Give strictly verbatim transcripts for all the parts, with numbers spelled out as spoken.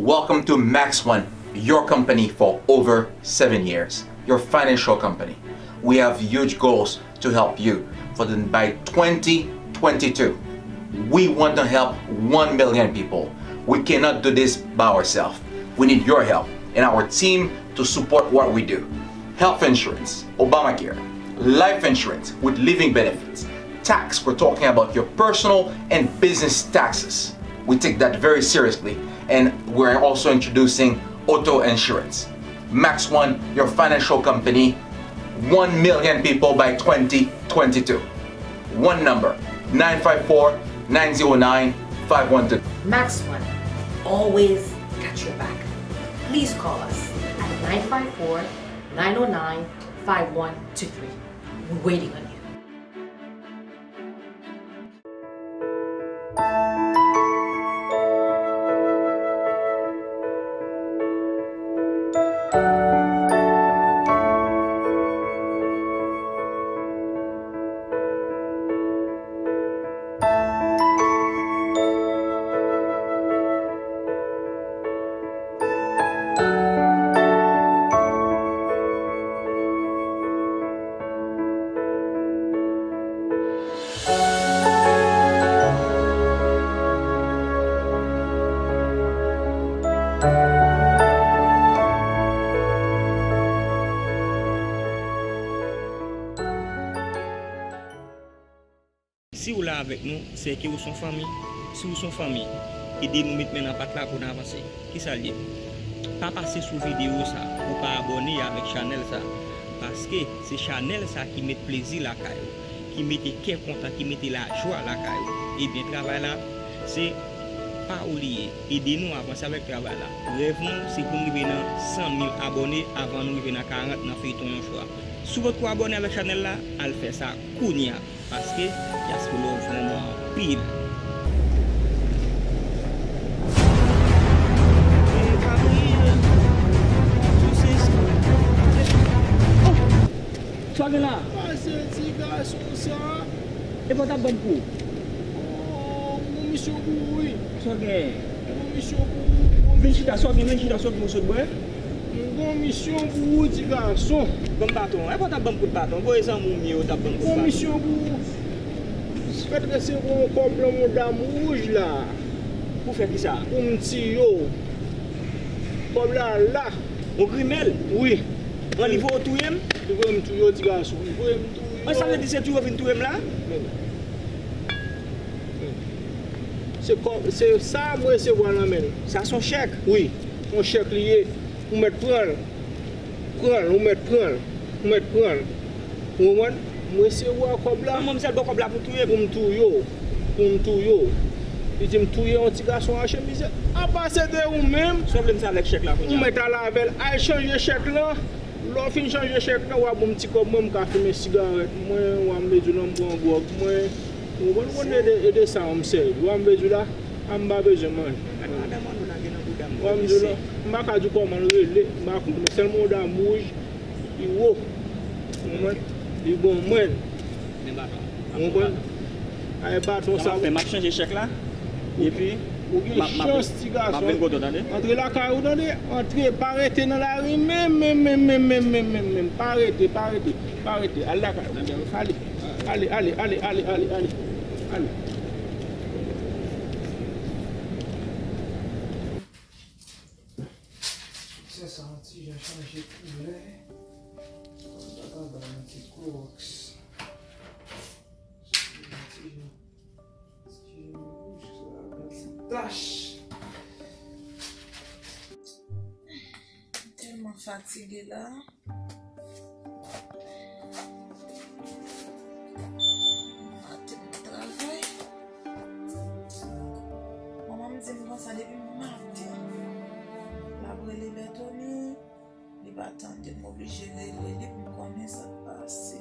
Welcome to Max One, your company for over seven years, your financial company. We have huge goals to help you for the, by twenty twenty-two. We want to help one million people. We cannot do this by ourselves. We need your help and our team to support what we do. Health insurance, Obamacare, life insurance with living benefits, tax, we're talking about your personal and business taxes. We take that very seriously, and we're also introducing auto insurance. Max One, your financial company, one million people by twenty twenty-two. One number, nine five four, nine zero nine, five one two. Max One, always got your back. Please call us at nine five four, nine oh nine, five one two three. We're waiting on you. Si w la avèk nou, se ke ou s on fanmi. Si w s on fanmi, ede nou met men nan pat la pou n avanse. Kisa l ye? Pa pase sou videyo sa pou w pa abòne avèk chanèl sa, paske se chanèl sa ki met plezi lakay ou, ki mete kè kontan, ki mete lajwa lakay ou. Ebyen, travay la, se pa ou li ye. Ede nou avanse avèk travay la. Rèv nou, se pou n rive nan san mil abòne avan nou rive nan karant nan feyton yon fwa. Si w potko abòne avèk chanèl la, al fè sa kounye a. Paske Diaspora w vrèman anpil. Sa w gen la? Pase ti gason sa. E pa w t ap ban m kou? Oh, m gon misyon pou ou wi. Sa w gen? M gon misyon pou ou. Vin chita, sa w gen, vin chita, sa w gen, w sot bwè? M gon misyon pou ou, ti gason. Ban m baton. E pa w t ap ban m kout baton. Voye zanmi w m ye, w t ap ban m kout baton. M gon misyon pou ou. Fèt resevwa yon kòb nan yon dam wouj la. Pou fè kisa? Pou m tiye w. Kòb la la. Yon grimèl? Wi. An, li voye w touye m? Li voye m touye w, ti gason. Li voye m touye w. An, sa vle di se touye w vin touye m la? Men. Se kòb, se sa m resevwa nan men l. Sa se yon chèk? Wi, yon chèk li ye. Ou mèt pran l. Pran l, ou mèt pran l. Ou mèt pran l. Ou konprann? M resevwa kòb la. Manman m sèl ba w kòb la pou touye m. Pou m touye w. Pou m touye w. Li di m touye yon ti gason rache mizè. Apa se te ou menm? Sa w vle m fè avèk chèk la kounye a? Ou mèt al avè l. Al chanje chèk lan. Lè w fin chanje chèk lan, w a ban m ti kòb mwen, m ka fimen sigarèt mwen, w a m bezwen nan m pran gwòg mwen. Ou konprann, ou konn ede, ede sa yon sèl. W a m bezwen la, a m pa bezwen manje. Gad madanm an nou lage nan bouda m. W a m di w la, m pa ka di w kòman l rele, m pa konn, men sèlman yon dam wouj, li wo. Ou konprann? Li bon mwen. Men baton. Ou konprann? Ay, baton sa. Sa m ap fè, m ap chanje chèk la. Epi, ou gen chans, ti gason. M ap vin kote w, tande? Antre lakay ou, tande? Antre, pa rete nan lari menm, menm, menm. Pa rete, pa rete, pa rete. Al lakay ou. Ale, ale, ale. Ale. Se sa, yon ti jan chanje koulè. Kòm sa ta bay yon ti klowòks. Yon ti jan, ti jan wouj, sa bèl ti tach. M tèlman fatige la. Maten m travay. Manman m di m konsa depi maten. L ap rele Bètoni, li pa tande, m oblije rele li pou m konnen sa k pase.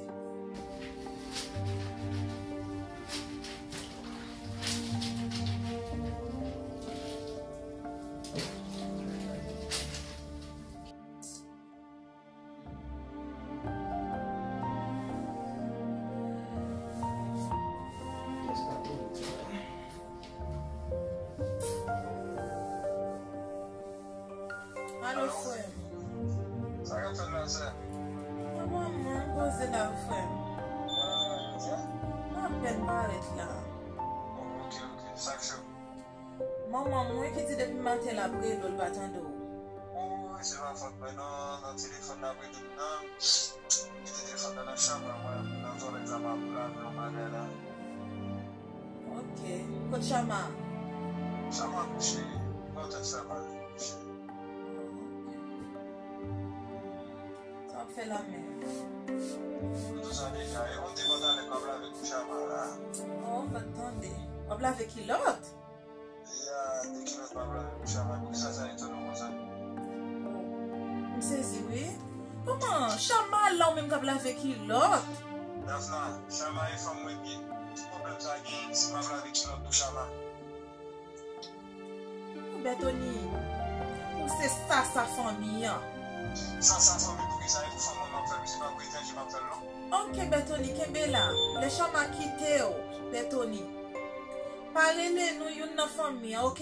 Alo, frè m. Sa k ap fèt la, sè? Mwen, mwen, mwen poze la, frè m. Mwen apèn parèt la. Ok, ok. Sa k cho? Manman mwen ki di depi maten l ap rele w, l pa tande w. Wi, se pa fòt mwen non, nan telefòn l ap rele m nan. Li kite telefòn nan nan chanm la, mwen nan twalèt la, m ap lave yon bagay la. Ok. Kot Chama? Chama kouche. Mwen tèt Chama kouche. Sa w ap fè la menm? M tou sa deja. E konn te pantalèt m ap lave pou Chama la. Oh, fòk tande. W ap lave kilòt? Ya, de kilòt m ap lave pou Chama. Poukisa sa etone w konsa? M sezi wi. Kòman Chama la ou menm k ap lave kilòt? Dafna, Chama e fanm mwen byen. Ki pwoblèm sa genyen si m ap lave kilòt pou Chama? Ou Bètoni, ou se sasa fanmi an. Sasa fanmi poukisa? E pou fanm mwen m ap fè l, se pa pou etranje m ap fè l non. Ok Bètoni, kenbe la. Lè Chama kite w, Bètoni, pa rele nou youn nan fanmi an, ok?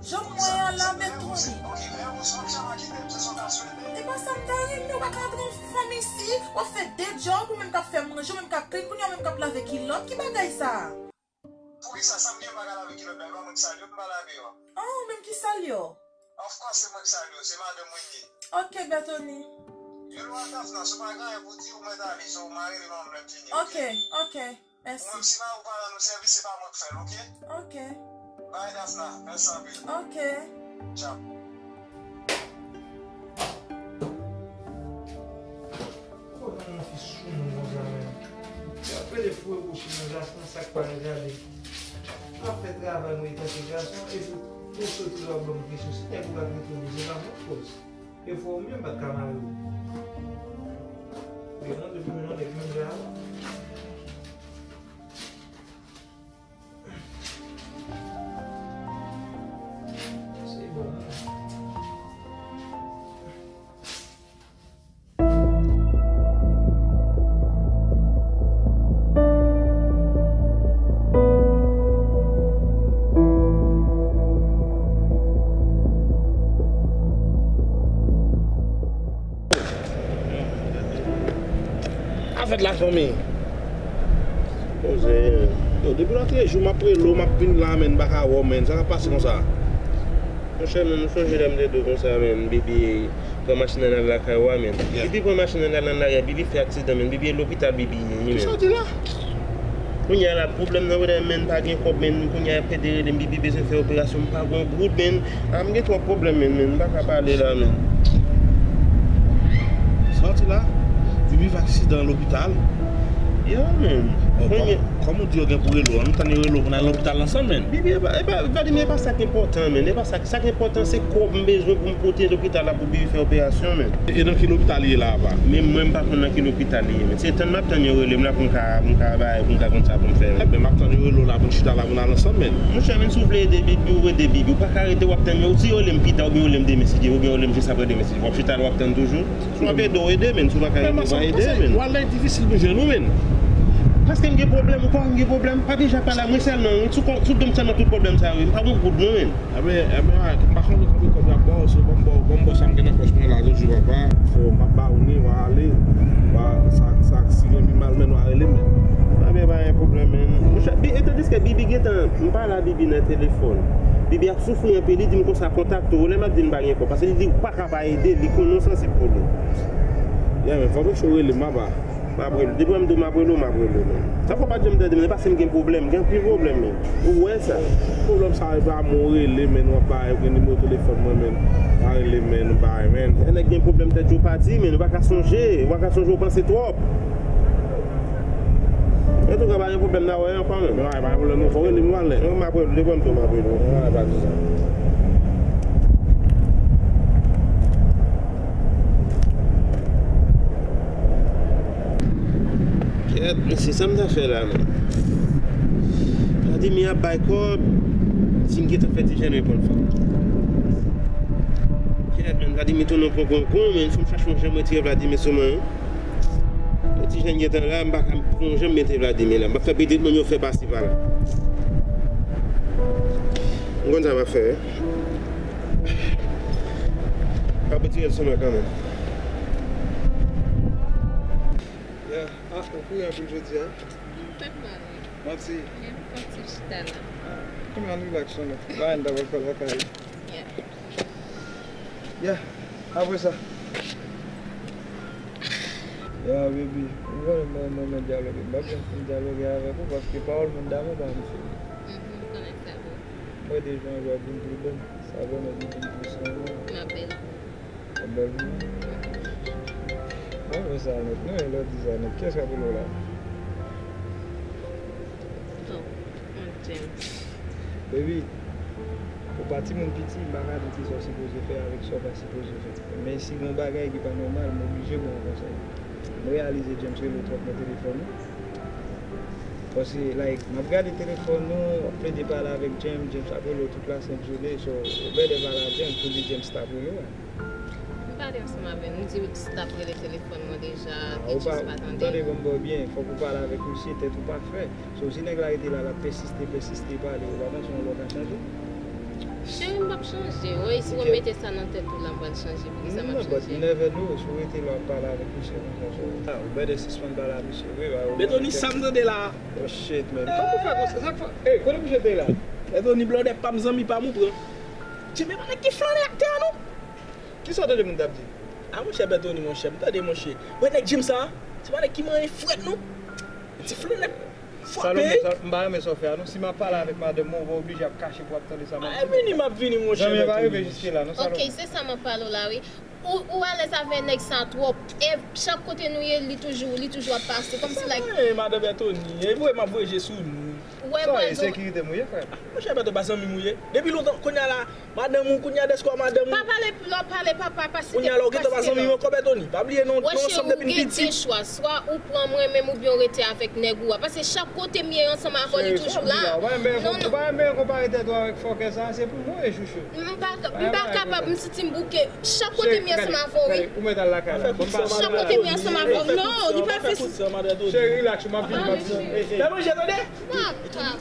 Jan m wè an la, Bètoni. E pa sa m ta renmen, ou pa ka antre yon fanm isi, w ap fè de djòb, ou menm k ap fè manje, ou menm k ap klenn, kounye a ou menm k ap lave kilòt, ki bagay sa? Poukisa sa m gen m pa ka lave kilòt la, e pa mwen k sal yo, m pa lave yo. Ah, ou menm ki sal yo? Of course, se mwen k sal yo, se madanm mwen ye. Ok, Bètoni. Yo lwa Dafna, si w pa gen anyen pou di, ou mèt ale, so w mare li nan lè m fini, ok? Ok, ok. Mèsi. Ou menm si mari w pa rann ou sèvis, se pa mwen k fè l, ok? Ok. Bay Dafna, mèsi anpil. Ok. Tchaw. Kote yon fi sou moun konsa menm? Y ap rele pou reproche nan gason sa k pa regade. M ap fè travay mwen etanke gason, epi pou soti w ap ban m presyon. Si nèg ou pa trete w byen, se pa mwen k koz. E fò ou menm pa t ka mare w. Men non, depi m wè yon nèg menm jan avè w. Se bon. Afè la fanmi. Poze. Yo, depi lòtrejou, m ap rele w, m ap vin la, menn, m pa ka wè w, menn. Sa k ap pase konsa? Monchè, menn, ou sonje lè m te di w konsa, menn, Bibi pran machin nan al lakay ou a, menn. Yeah. Bibi pran machin nan al nan lari a, Bibi fè aksidan, menn. Bibi e lopital, Bibi ye, menn. Kisa w di la? Kounye a la, pwoblèm nan, menn, pa gen kòb, menn. Kounye a, y ap pede rele m, Bibi bezwen fè operasyon, m pa gen yon goud, menn. A, m gen twòp pwoblèm, menn, menn. M pa ka pale la, menn. Sa w di la? Bibi fè aksidan lopital? Ya, menn. Oh, kòman, kòman w di yo gen pou rele w? Ann tann yo rele w pou n al lopital ansanm, menn. Bibi, e pa, e pa, Vladimir, e pa sa k enpòtan, menn. E pa sa, sa k enpòtan, se kòb m bezwen pou m pote lopital la pou Bibi fè operasyon, menn. E nan ki lopital li ye la, apa? Men mwen, m pa konn nan ki lopital li ye, menn. Se tann m ap tann yo rele m la pou m ka, pou m ka bay, pou m ka konn sa pou m fè, menn. Enben, m ap tann yo rele w la pou n chita la pou n al ansanm, menn. Monchè, menn, si w vle ede Bibi, ou ede Bibi. Ou pa ka rete w ap tann yo. Si yo rele m pita, oubyen yo rele m demen, si Dye, oubyen yo rele m jis apre demen, si Dye. W ap chita la w ap tann toujou. Si w ap ede, w ede, menn. Si w pa ka ede, w pa ede, menn. W al la difisil pou jwenn ou, menn. Paske m gen pwoblèm, ou kwè m gen pwoblèm? Pa deja pale a mwen sèlman, wi. Sou kò, sou do m sèlman tout pwoblèm sa yo, wi. M pa gen goud non, menn. Enben, enben, m pa konnen konbyen kòb y ap ba w, so ban m ba w, ban m ba w sa m gen nan pòch mwen la, jodi papa. So, m ap ba w ni, w a ale, w a, sa, sa, si gen pi mal, menn, w a rele m, menn. Enben, pa gen pwoblèm, menn. Monchè, Bi-, e tandiske Bibi gentan, m pale a Bibi nan telefòn. Bibi ap soufri anpil, li di m konsa kontakte w, lè m ap di l m pa gen kòb, paske li di w pa ka pa ede, li konnen w sansib pou li. Ya, men fò m cho rele m apa. M ap rele w. Depi w wè m di w m ap rele w, m ap rele w, menn. Sa fò w pa t janm tande m, se paske m gen pwoblèm, m gen anpil pwoblèm, menn. Ou wè sa? Pwoblèm sa, e pa mwen w rele, menn, w ap bay, ou gen nimewo telefòn mwen, menn. Pa rele m, menn, ou bay, menn. Lè nèg gen pwoblèm tèt yo pa di, menn, ou pa ka sonje, ou pa ka sonje, ou panse twòp. Antouka, pa gen pwoblèm, n a wè ankò, menn. Men, pa gen pwoblèm, non, fò w rele m, m pale. Non, m ap rele w, depi w wè m di w m ap rele w. Alright, pa di sa. Kèt, mesye, sa m ta fè la, menn? Vladimir ap bay kòb, si m gentan fè ti jèn reponn fanm. Kèt, menn, Vladimir tounen yon pran gongon, menn, fò m chache yon jan m retire Vladimir sou mwen, wi. Ti jèn gentan la, m pa ka pran yon jan m mete Vladimir la. M ap fè pitit moun yo fè pasi pala. M konn sa m ap fè, wi. Ap retire l sou mwen kanmenm. Yeah. Ah, ou kouri anpil jodi a. Tèt mal. Manti. Gen m santi chita la. Ah, kounya relax, non. Mwen ta pral fè lakay. Yeah. Yeah, apre sa. Yeah, baby, ou konnen mwen, mwen renmen dyaloge. M p ap janm fin dyaloge avèk ou, paske pawòl moun damou pa m, cheri. Mhm, m konnen sa, boo. Mwen te jwenn jwa vin pi bèl. Sa vrèman vin pi san mwen. M ap bèl. Ou bèl pou mwen. Mwen wè sa nèt, non, e lè w di sa nèt. Kiyès k ap rele w la? Oh, Aunt James. Baby, ou pa timoun piti, m pa ka di w kisa w sipoze fè avèk sa w pa sipoze fè. Men si gen yon bagay ki pa nòmal, m oblije ba w yon konsèy. M reyalize James rele w twòp nan telefòn ou. Paske, like, m ap gade telefòn ou, w ap plede pale avèk James, James ap rele w tout la sent jounen, so, ou bèlè pale a James pou di James t ap rele w. M pale ansanm avè l, m di l t ap rele telefòn mwen deja, James pa tande. Tande, ban m ba w byen, fòk ou pale avèk misye, tèt ou pa frè. So, si nèg la rete la, l ap pèsiste, pèsiste pale, ou pa panse yon lè w ka chanje? Cheri, m p ap chanje. Woy, si w mete sa nan tèt ou la, m pral chanje. Poukisa m ap chanje? Non, but you never know, si w rete la, w ap pale avèk misye konsa, so. Ah, ou bèlè sispann pale a misye vre, ba. Bètoni, sa m tande la. Oh shit, man. Kòman w fè konsa? Sa k fè? Ey, kote misye te la? Bètoni, blòdè pa m, zanmi pa m, ou pran. James, e pa nèg ki flannen atè a, non. Kisa w tande moun t ap di? A, monchè, Bètoni, monchè, m tande, monchè. Wè nèg James sa, se pa nèg ki manyen frèt, non. Ti flannè frape. Salomon, m pa renmen sa w fè a, non. Si m ap pale avèk madanm mwen, ou pa oblije ap kache pou w ap tande sa m ap di. A, vini, m ap vini, monchè, Bètoni. Zanmi, pa rive jiske la, non, Salomon. Ok, se sa m ap pale w la, wi. Ou, ou alèz avè nèg sa twòp. E chak kote nou ye, li toujou, li toujou ap pase. Kòmsi, like, sa, eh, madanm Bètoni, e vre m ap voye je sou nou. Ou wè, sa w ye, ensekirite m ou ye, frè? Monchè, Bètoni pa zanmi m ou ye. Depi lontan, kounye a la, madanm ou, kounye a dèske w a madanm ou. Pa pale, pa pale, papa, pase. Kounye a la, ou gentan pa zanmi m ankò, Bètoni. Pa bliye nou, nou ansanm depi n piti. Cheri, ou gen de chwa. Swa ou pran mwen menm oubyen w rete avèk nèg ou a. Paske chak kote m ye ansanm avè w, li toujou la. Cheri, sa w di la, ou pa renmen, ou pa renmen konpare tèt ou avèk fòkè sa, se pou mwen, chouchou. M pa, m pa kapab, m santi m bouke. Chak kote m ye ansanm avè w, wi. Ou mèt al lakay la. Chak kote m ye ansanm avè w. Non, li pa fè sa. Cheri, relax, m ap vini, m ap vini. Fè manje, tande? Papa.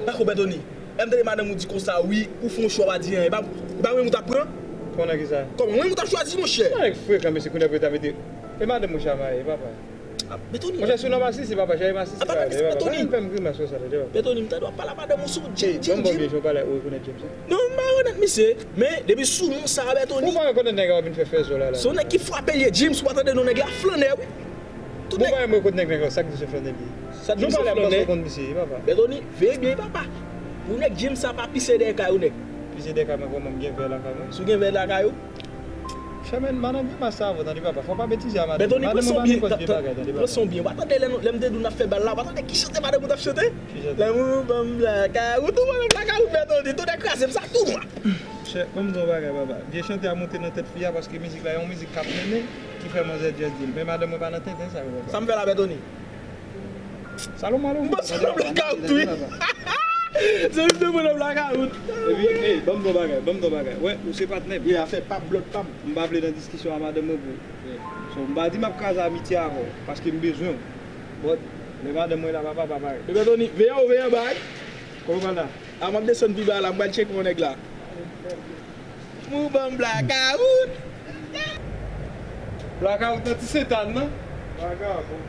Pako Bètoni. Lè m tande madanm ou di konsa, wi, ou fè yon chwa, w pa di anyen. E pa, e pa mwen ou t ap pran? Konnen kisa? Kòman, mwen ou t ap chwazi, monchè? Nèg frekan, mesye, kounye a pou yo ta mete. E madanm ou chamaye, papa. Ah, Bètoni. Monchè, sou non masisi, papa, cheri masisi. Apa, papa, Bètoni. Pa fè m grimas konsa, tande, papa. Bètoni, m ta dwe ap pale a madanm ou sou James. Bon, bon, byen, jan w pale, ou rekonèt James, wi. Non, m pa rekonèt misye, men depi sou non sa, Bètoni. Ou pa rekonèt nèg la w ap vin fè fè zo la, la. Se yon nèg ki frape l ye, James, ou pa tande non nèg la, flannè, wi. Tout nèg. Ou pa renmen kote nèg la, sa k di se flannè l ye. Sa k di se flannè. Nou pale a m panse w konn misye, papa. Bètoni, veye byen, papa. Pou nèg James sa pa pise dèyè kay ou, nèg. Pise dèyè kay mwen, kòman m gen vè lakay mwen? Si w gen vè lakay ou? Chè, men, madanm gen mas sa avè w, tande, papa. Fò w pa betize a madanm. Bètoni, pran son byen, pran son byen. W pa tande lè nou, lè m te di w n ap fè bal la, w pa tande ki chante madanm ou t ap chante? Ki chante? Lanmou ban m blakawout, ou ban m blakawout, Bètoni, tonnè kraze m, sa tou nwa. Chè, ban m di w yon bagay, papa. Vye chante a monte nan tèt fi a, paske mizik la, yon mizik k ap mennen, ki fè manzè just di l. Men madanm mwen pa nan tenten sa yo, papa. Sa m fè la, Bètoni? Salomon, Salomon. M panse nan blakawout, wi. Se li te pran nan blakawout. Epi, ey, ban m di w bagay, ban m di w bagay. Wè, ou se patnè m. Wi, afè pa m, blòd pa m. M pa vle nan diskisyon a madanm mwen pou. So, m pa di m ap kraze amitye avè w, paske m bezwen w. But, lè madanm mwen la, papa, pa parèt. Bebe Tony, veye w, veye anba, wi. Kòman w pral la? A, m ap desann pi ba la, m pral tcheke yon nèg la. Mou ban m blakawout. Blakawout nan ti Sentàn nan. Blakawout.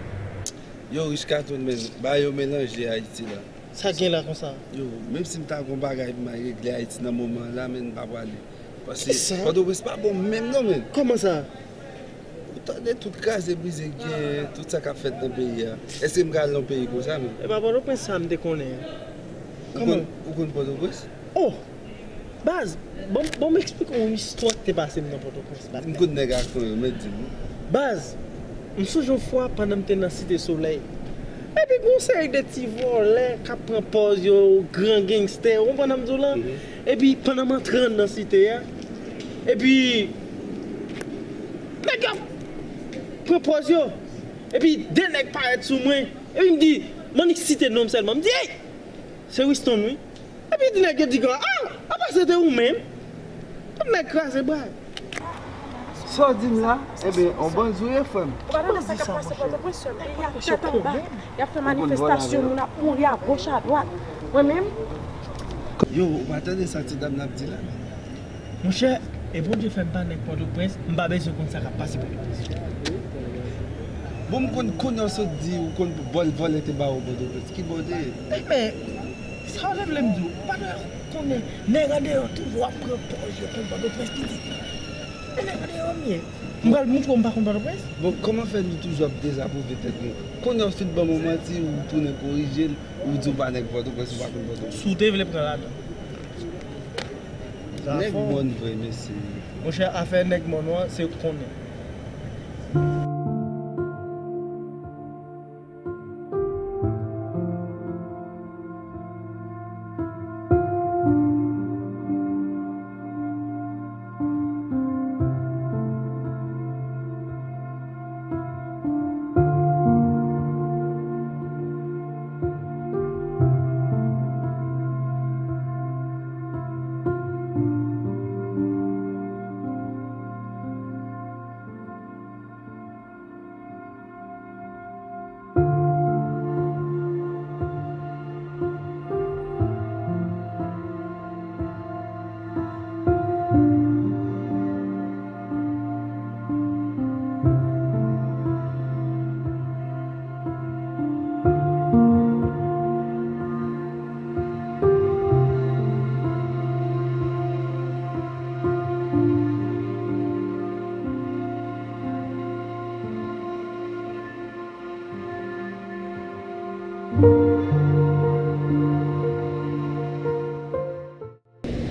Yo, Rich Cartoon, men, bagay yo melanje Ayiti la. Sa gen la konsa? Yo, menm si m ta gon bagay pou m al regle Ayiti nan moman an la, men m pa prale. Paske Pòtoprens pa bon menm non, men. Kòman sa? Ou tande tout kraze brize k gen, tout sa k ap fèt nan peyi a. Èske m ka al nan peyi konsa, men? E pa Pòtoprens sa m te konnen an. Ou konn, ou konn Pòtoprens? Oh! Baz, bon, bon, m eksplike w yon istwa ki te pase m nan Pòtoprens, patnè. M konn nèg ak non yo, men di m. Baz, m sonje yon fwa pandan m te nan Site Solèy. Epi gon seri de ti vòlè k ap pran pòz yo, gran gangstè, ou konprann sa m di w lan? Mhm. Epi pandan m antre anndan site a, epi nèg yo ap pran pòz yo. Epi de nèg parèt sou mwen. Epi m di, m annik site non m sèlman. M di, "Ey! Se Wiston, wi." Epi nèg yo di, "Ah, apa se te ou menm?" Tout nèg kraze bra yo. Sa w di m la? Ebyen, on bann zouye, frè m. Ou pa tande sa k ap pase Pòtoprens, sè m? Peyi a tèt anba. Y ap fè manifestasyon, moun ap mouri agoch, adwat. Mwen menm. Yo, ou pa tande sa ti dam nan ap di la? Monchè, E Bondye fè m pa nèg Pòtoprens, m pa bezwen konn sa k ap pase Pòtoprens. Bon, m konn kounye a w sot di ou konn vòl vòlè te ba ou Pòtoprens. Ki bò w te ye? Men, sa w te vle m di w? Pa ta konnen, nèg andeyò toujou ap pran pòz yo konn Pòtoprens pitit. E nèg andeyò m ye. M pral montre w m pa konn Pòtoprens. Bon, kòman fè nou toujou ap dezapwouve tèt nou? Kounye a w sot ban m yon manti, ou tounen korije l, ou di w pa nèg Pòtoprens, ou pa konn Pòtoprens. Si w te vle pran ladan. Nèg mòn vre, mesye. Monchè, afè nèg mòn an, se konnen.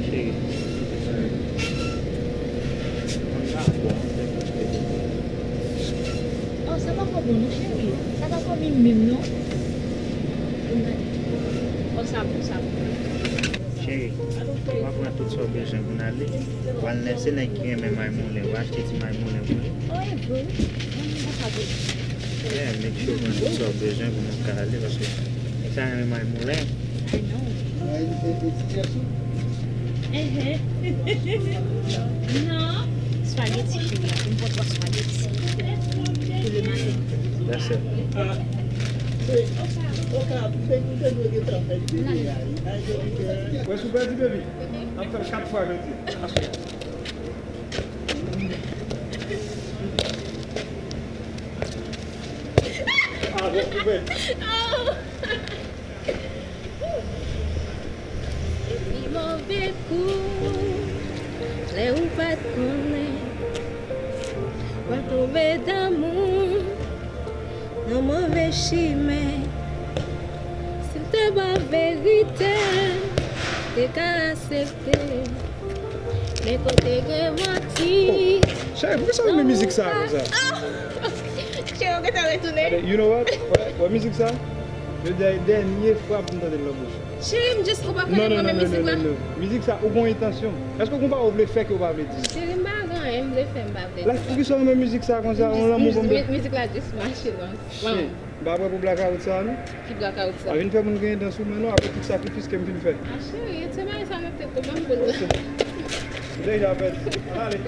Cheri, mwen pa bon, mwen te kouche. Oh, sa pa fò bon non, cheri. Sa pa fò menm menm non. Oh, sa bon, sa bon. Cheri, w a pran tout sa w bezwen pou n ale. W al lè se nèg ki renmen may moulen, w achte ti may moulen pou li. Oh, e vre wi. Mwen pa sa vre. Yeah, make sure w pran tout sa w bezwen pou nou ka ale, paske nèg sa renmen may moulen. I know. Ehe. Non. Spaghetti, cheri. Une fois trois spaghetti. Pour le matin. That's it. Wè, si w pèdi, baby, n ap fè l kat fwa jodi. Ah, bon, koupe. Epi move kou, lè ou pa t konnen, mwen tonbe damou nan move chimen. Si w te ba verite, m te ka aksepte. Men kote gen manti. Oh, cheri, poukisa w renmen mizik sa a konsa? Ah! Cheri, ou gentan retounen. Gade, you know what? Wè, wè mizik sa? Jodi a e dènye fwa pou m tande l nan bouch ou. Cheri, m just, ou pa konnen m renmen mizik la? Non, non, non, non, non, non. Mizik sa, ou gon entansyon. Èske w gon bagay ou vle fè ke w pa vle di? Cheri, m pa gen anyen m vle fè, m pa vle di. Like, poukisa w renmen mizik sa konsa? Yon lanmou pou m. Mizik la just mache long. Shit. M pa prè pou blakawout sa a, non. Ki blakawout sa? A vin fè moun genyen dan sou mwen, non, apre tout sakrifis ke m fin fè. A cheri, se bagay sa nan tèt ou, ban m boul la. Deja fèt. Ale.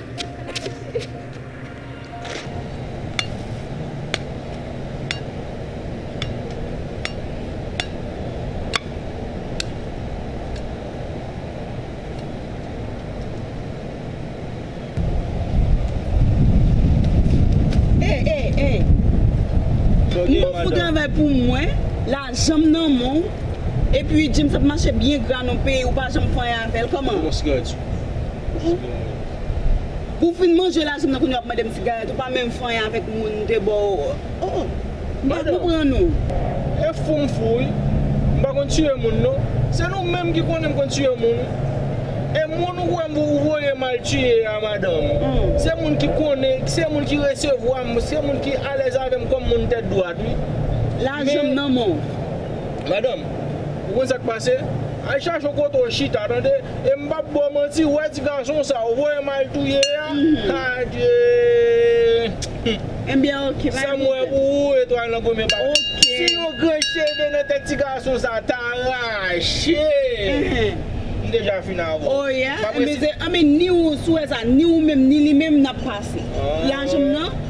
Ey, ey, ey. M ba w fon travay pou mwen, lajan m nan men w, epi James ap mache byen gra nan peyi, ou pa janm fè anyen avè l, kòman? Ou konn sigarèt sou. Ou fin manje lajan m nan, kounye a w ap mande m sigarèt, ou pa menm fè anyen avèk moun m te ba w. Oh, oh. M pa konprann ou. E fou m fou wi. M pa konn tiye moun non. Se nou menm ki konnen m konn tiye moun. E moun ou kwè m ou voye m al tiye a madanm. Se moun ki konnen, se moun ki resevwa m, se moun ki alèz avè m kòm moun tèt dwat wi. Lajan m nan men w. Madanm, ou konn sa k pase? Al chache yon kote w chita, tande? E m p ap ba w manti, ou wè ti gason sa, ou voye m al touye a. Adye! Ebyen, oke, pa gen pwoblèm. Sa m wè pou ou, etwal nan premye pati. Oke. Si yon grenn cheve nan tèt ti gason sa ta rache, m deja fin avè w. Oh, yeah? Pa prese. Ebyen, se, I mean, ni ou, si w wè sa, ni ou menm, ni li menm, n ap pase. Lajan m nan,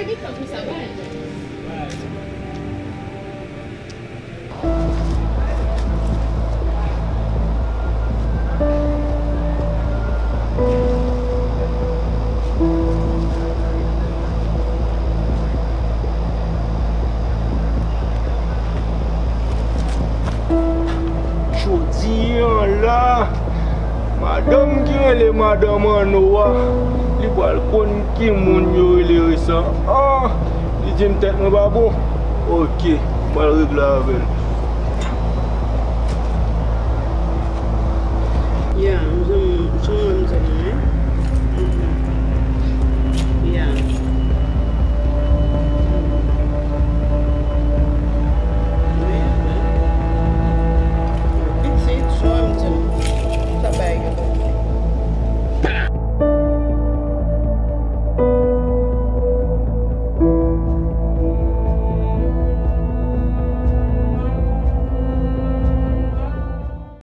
pa gen tan pou sa, bay. Jodi a la, madanm ki rele madanm Anno a, li pral konn ki moun yo rele Resan. Ah, li di m tèt mwen pa bon. Oke, m pral regle avè l.